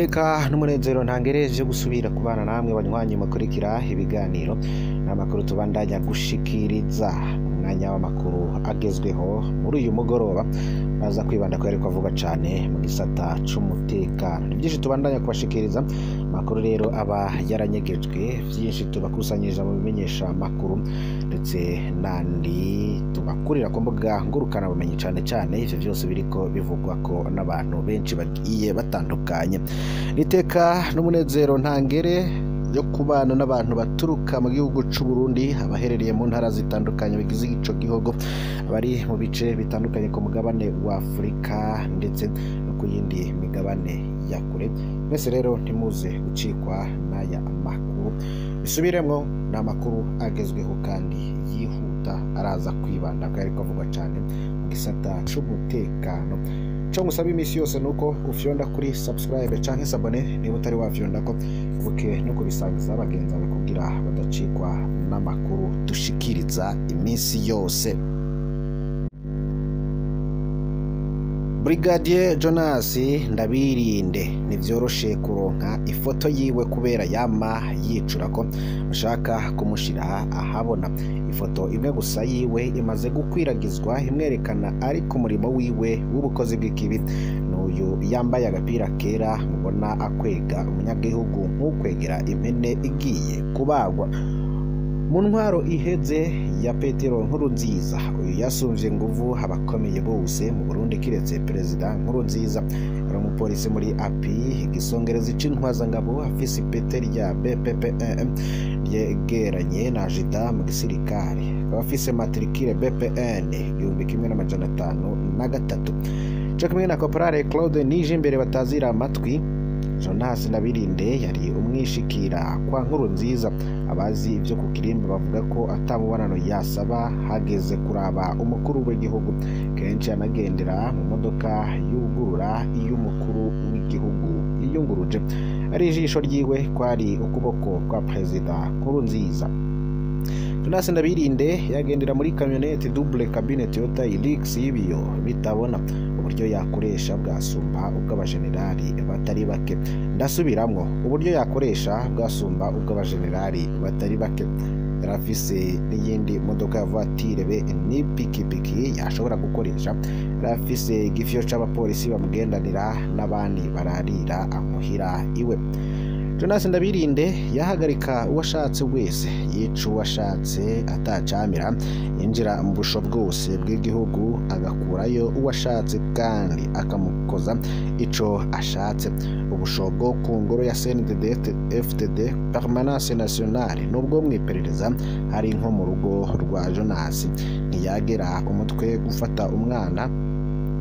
Eka n'umunezero ntangereje gusubira kubana namwe banywanyi mukurikira ibiganiro n'amakuru tubandanya gushikiriza mu mwanya w'amakuru agezweho muri uyu mugoroba. Baza kwibanda ko yariko avuga cane mu gisata c'umutekano. Ni vyinshi tubandanya kubashikiriza, amakuru rero aba yaranyegejwe, vyinshi tubakusanyiriza mu bimenyesha amakuru ndetse n'andi tubakurira ku mbuga ngurukana bumenyi, cane cane ivyo vyose biriko bivugwa ko n'abantu benshi bagiye batandukanye. Niteka n'umunezero ntangere yo kubana n'abantu baturuka mu gihugu c'u Burundi, abaherereye mu ntara zitandukanye bigize ico gihugu, abari mu bice bitandukanye ku mugabane wa Afurika ndetse no ku yindi migabane ya kure. Mwese rero ntimuze gucikwa n'aya makuru, bisubiremwo, ni amakuru agezweho kandi yihuta, araza kwibanda ko yariko avugwa cane mu gisata c'umutekano. Ico ngusaba imisi yose nuko ufyonda kuri subscribe canke s'abonner niba utari wafyondako, ubuke no kubisangiza bagenzi bawe kugira badacikwa n'amakuru dushikiriza imisi yose. Brigadier Jonas Ndabirinde ntivyoroshe kuronka ifoto yiwe kubera yama yicura ko bashaka kumushira ahabona. Ifoto imwe gusa yiwe imaze gukwiragizwa imwerekana ari ku murimo wiwe w'ubukozi bw'ikibi, n'uyu yambaye agapira kera mubona akwega umunyagihugu nk'ukwegera impene igiye kubagwa. Mu ntwaro iheze ya Petero Nkurunziza, uyu yasumvye nguvu abakomeye bose mu Burundi kiretse Perezida Nkurunziza. Yari umupolisi muri API, igisongerezi c'intwazangabo, afise ipete rya BPPM ryegeranye na jida mu gisirikare, akaba afise matricule BPN 1503, co kimwe na Caporal Claude Nijimbere batazira amatwi. Jonas Ndabirinde yari umwishikira kwa Nkurunziza. Abazi ivyo ku kirimba bavuga ko atamubonano yasaba hageze kuraba umukuru w'igihugu. Kenshi anagendera mu modoka yugurura iy'umukuru w'igihugu yiyunguruje, ari ijisho ryiwe kwari ukuboko kwa Perezida Nkurunziza. Jonas Ndabirinde yagendera muri kamyonete double cabine Toyota Hilux y'ibiyo bitabona. Uburyo yakoresha bwasumba ubw'abajenerali batari bake. Ndasubiramwo, uburyo yakoresha bwasumba ubw'abajenerali batari bake. Yarafise n'iyindi modoka ya voiture be n'ipikipiki yashobora gukoresha. Yarafise igifyo c'abapolisi bamugendanira n'abandi bararira amuhira iwe. Jonas Ndabirinde yahagarika uwashatse wese, yica uwashatse atacamira, yinjira mu busho bwose bw'igihugu agakurayo uwashatse kandi akamukoza ico ashatse. Ubusho bwo ku ngoro ya CNDD FDD Permanence Nationale nubwo mwiperereza hari nko mu rugo rwa Jonas. Ntiyagera umutwe gufata umwana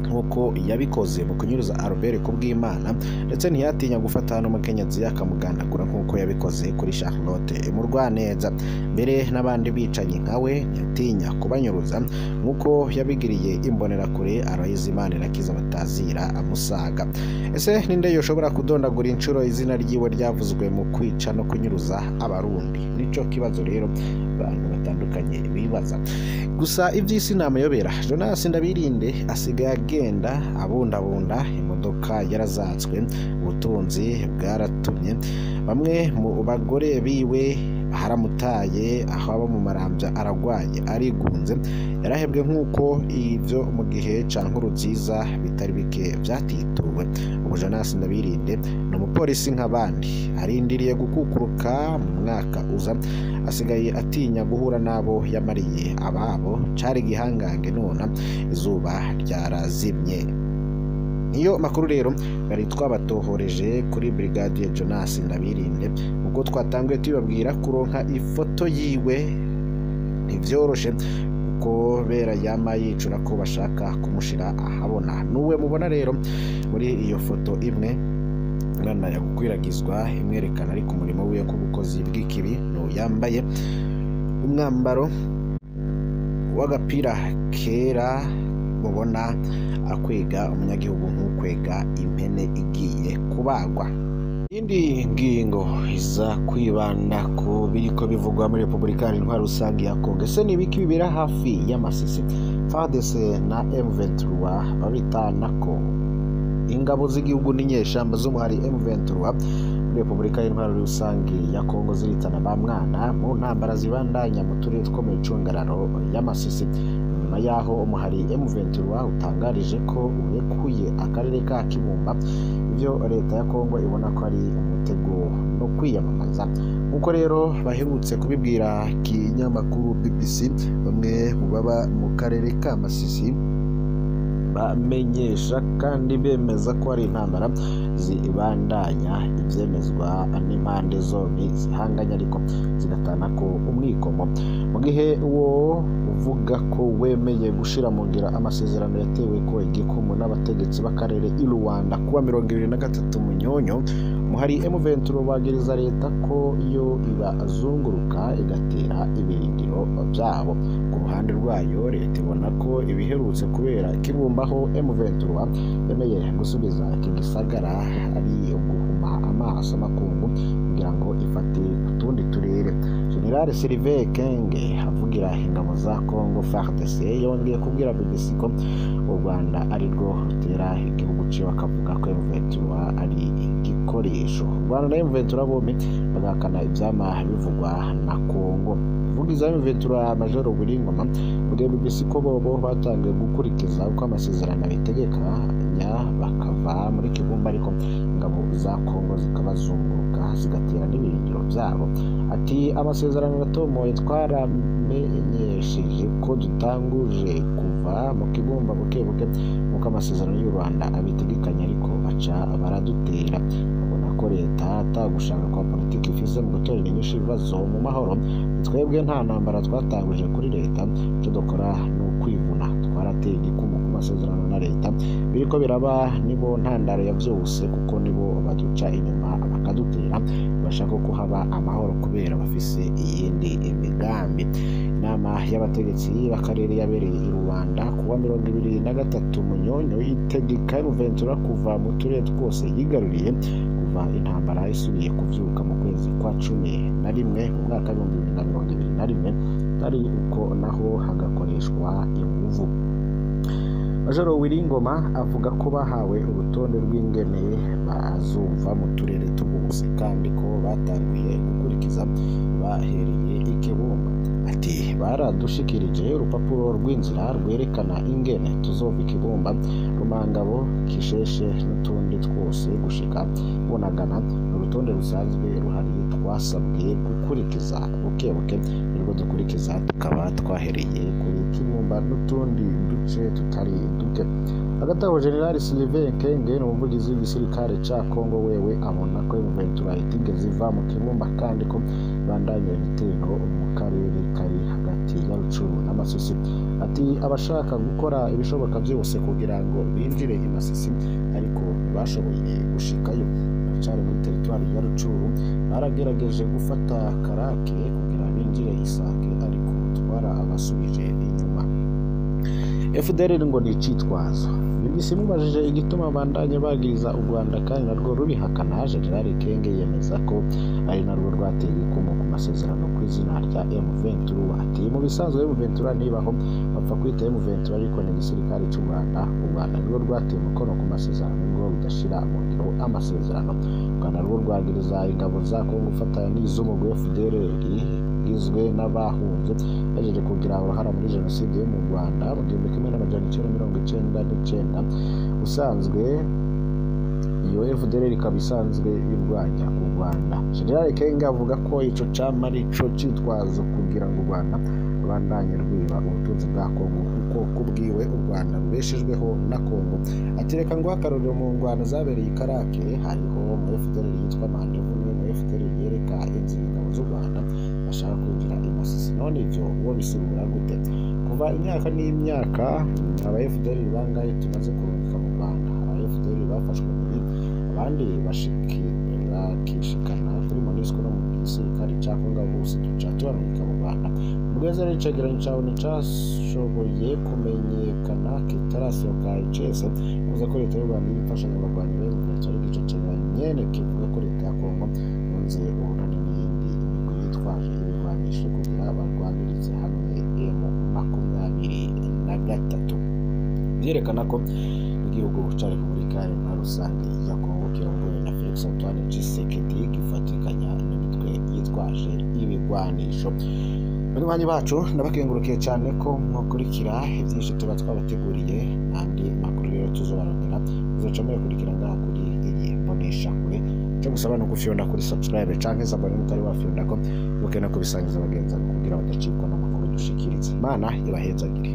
nkuko yabikoze mu kunyuruza Albert Kubwimana, ndetse ntiyatinya gufata n'umukenyezi akamugandagura nkuko yabikoze kuri Charlotte Murwaneza. Mbere n'abandi bicanyi nkawe ntiyatinya kubanyuruza nkuko yabigiriye imbonerakure Aloys Manirakiza batazira amusaga. Ese ninde yoshobora kudondagura inshuro izina ryiwe ryavuzwe mu kwica no kunyuruza abarundi? Nico kibazo rero abantu batandukanye bibaza. Gusa ivy'isi namayobera. Jonas Ndabirinde asigaye agenda abundabunda, imodoka yarazatswe, ubutunzi bwaratumye bamwe mu bagore biwe haramutaye, aho aba mu Maramvya aragwaye arigunze, yarahebwe nk'uko ivyo mu gihe ca Nkurunziza bitari bike vyatituwe. Ubu Jonas Ndabirinde ni umupolisi nk'abandi, arindiriye gukukuruka mu mwaka uza. Asigaye atinya guhura n'abo yamariye ababo, cari igihangange nona izuba ryarazimye. Niyo makuru rero bari twabatohoreje kuri Brigadier Jonas Ndabirinde. Ubwo twatanguye tubabwira kuronka ifoto yiwe ntivyoroshe kuko bera yama yicura ko bashaka kumushira ahabona. Nuwe mubona rero muri iyo foto imwe ngana yagukwiragizwa imwerekana ari ku murimo wiwe k'ubukozi bw'ikibi, no yambaye umwambaro w'agapira kera mubona akwega umunyagihugu nk'ukwega impene igiye kubagwa. Indi ngingo iza kwibanda ku biriko bivugwa muri Repubulika Iharanira Rusange ya Kongo. Ese ni ibiki bibera hafi y'Amasisi? FARDC na M23 babitanako. Ingabo z'igihugu n'inyeshamba z'umuhari M23 muri Repubulika y'Intwaro Rusange ya Kongo ziritana ba mwana mu ntambara zibandanya mu turere two mu icungararo y'Amasisi. Nyuma yaho umuhari M23 utangarije ko urekuye akarere ka Kibumba, ibyo leta ya Kongo ibona ko ari umutego no kwiyamamaza. Nkuko rero baherutse kubibwira kinyamakuru BBC, bamwe mu baba mu karere ka Masisi bamenyesha kandi bemeza ko ari intambara zibandanya, ibyemezwa n'impande zombi zihanganye ariko zigatana ko umwikomo. Mu gihe uwo uvuga ko wemeye gushira mu ngiro amasezerano yatewe ko igikumu n'abategetsi b'akarere i Rwanda kuwa 23 Munyonyo, muhari M23 bagiriza leta ko yo ibazunguruka igatera ibirindiro byabo. Ku ruhande rwayo leta ibona ko ibiherutse kubera Kibumbaho M23 yemeye gusubiza iki gisagara ari uguhuma amaso makungu kugira ngo ifate utundi turere. General Sylvain Kenge avugira ingabo za Congo FARDC yongeye kubwira BBC ko u Rwanda ari rwo rutera igihugu ciwe, akavuga ko M23 ari igikoresho. U Rwanda na M23 bombi bagahakana ivyama bivugwa na Congo. Umuvugizi wa M23 Major Willy Ngoma yabwiye BBC ko bobo batangiye gukurikiza uko amasezerano abitegekanya bakava muri Kibumba, ariko ingabo za Congo zikabazunguruka zigatera n'ibirindiro byabo. Ati amasezerano aratomoye, twaramenyesheje ko dutanguje kuva mu Kibumba buke buke nk'uko amasezerano y'u Rwanda abitegekanya, ariko baca baradutera. Babona ko leta atagushaka kwa politiki ifise mu gutorera inyishu ibibazo mu mahoro. Twebwe nta ntambara twatanguje kuri leta, icyo dukora ni ukwivuna. Twarateye igikumu ku masezerano na leta, biriko biraba nibo ntandaro ya vyose, kuko nibo baduca inyuma bakadutera, bashaka ko haba amahoro kubera bafise iyindi imigambi. Inama y'abategetsi b'akarere yabereye i Rwanda kuwa 23 Munyonyo itegeka M23 kuva mu turere twose yigaruriye kuva intambara isubiye kuvyuka mu kwezi kwa 11 mu mwaka wa 2021, ari uko naho hagakoreshwa inguvu. Major Willy Ngoma avuga ko bahawe urutonde rw'ingene bazumva mu turere twose kandi ko batanguye gukurikiza bahereye i Kibumba. Ati baradushikirije urupapuro rw'inzira rwerekana ingene tuzova i Kibumba, Rumangabo, Kisheshe n'utundi twose gushika Bunagana. Urutonde rusanzwe ruhari twasabwe gukurikiza buke buke, nirwo dukurikiza, tukaba twahereye kuri Kibumba n'utundi duce tutari duke. Hagati aho General Sylvain Kenge ni umuvugizi w'igisirikare ca Congo, wewe abona ko M23 itigeze iva mu Kibumba kandi ko bandanya ibitero mu karere kari hagati ya Rucuru n'Amasisi. Ati abashaka gukora ibishoboka byose kugira ngo binjire i Masisi, ariko ntibashoboye gushikayo, baracari muri teritwari ya Rucuru. Baragerageje gufata Karake kugira binjire Isake, ariko twara abasubije inyuma. FDLR ngo ni icitwazo. BBC imubajije igituma bandanye bagiriza u Rwanda kandi narwo rubihakana, General Kenge yemeza ko ari narwo rwateye igikumu ku masezerano ku izina rya M23. Ati mu bisanzwe M23 ntibaho, bapfa kwita M23 ariko ni igisirikare cy'u Rwanda. U Rwanda nirwo rwateye umukono ku masezerano, nirwo rudashira mu ngiro amasezerano. U Rwanda rwo rwagiriza ingabo za Kongo gufatanya n'iz'umugwi FDLR igizwe n'abahunze bajeje kugira uruhara muri jenoside yo mu Rwanda mu 1999. Usanzwe iyo FDLR ikaba isanzwe irwanya u Rwanda. General Kenge avuga ko ico cama ari co citwazo kugira ngo u Rwanda rubandanye rwiba ubutunzi bwa Kongo, kuko kubwiwe u Rwanda rubeshejweho na Kongo. Ati reka nguhe akarorero, mu ngwano zabereye i Karake hariho mu FDLR yitwa Mandevu, niwe mu FDLR yereka inzira ingabo z'u Rwanda bashaka kwinjira i Masisi. None ivyo uwo bisigura gute? Kuva imyaka n'imyaka aba FDLR bangahe tumaze kurungika mu Rwanda? Aba FDLR bafashwe muri abandi bakishikana kuri MONUSCO no mu gisirikare ca Kongo, bose duca tubarungika mu Rwanda. Ubweza rero icegeranyo cawe nticashoboye kumenyekana kitarasohoka icese, bivuze ko leta y'u Rwanda iri imfashanyo abarwanyi ba M23, ariko ico cegeranyo nyene kivuga ko leta ya Kongo yunze urunani n'iyindi imigwi yitwaje ibigwanisho kugira barwanirize hamwe M23. Vyerekana ko igihugu ca Repubulika Repubulika Iharanira Rusange ya Kongo kirongowe na Felix Antoine Tshisekedi gifatikanya n'imitwe yitwaje ibigwanisho. Banywanyi bacu, ndabakengurukiye cyane ko mwakurikira ibyinshi tuba twabateguriye. N'andi makuru rero tuzobarondera muzoca muyakurikira ngaha kuri iyi mboneshakure. Icyo gusaba ni ugufyonda kuri subscribe canke s'abonner mutari wafyondako, muke no kubisangiza bagenzi bawe kugira badacikwa n'amakuru dushikiritse. Imana ibahezagire.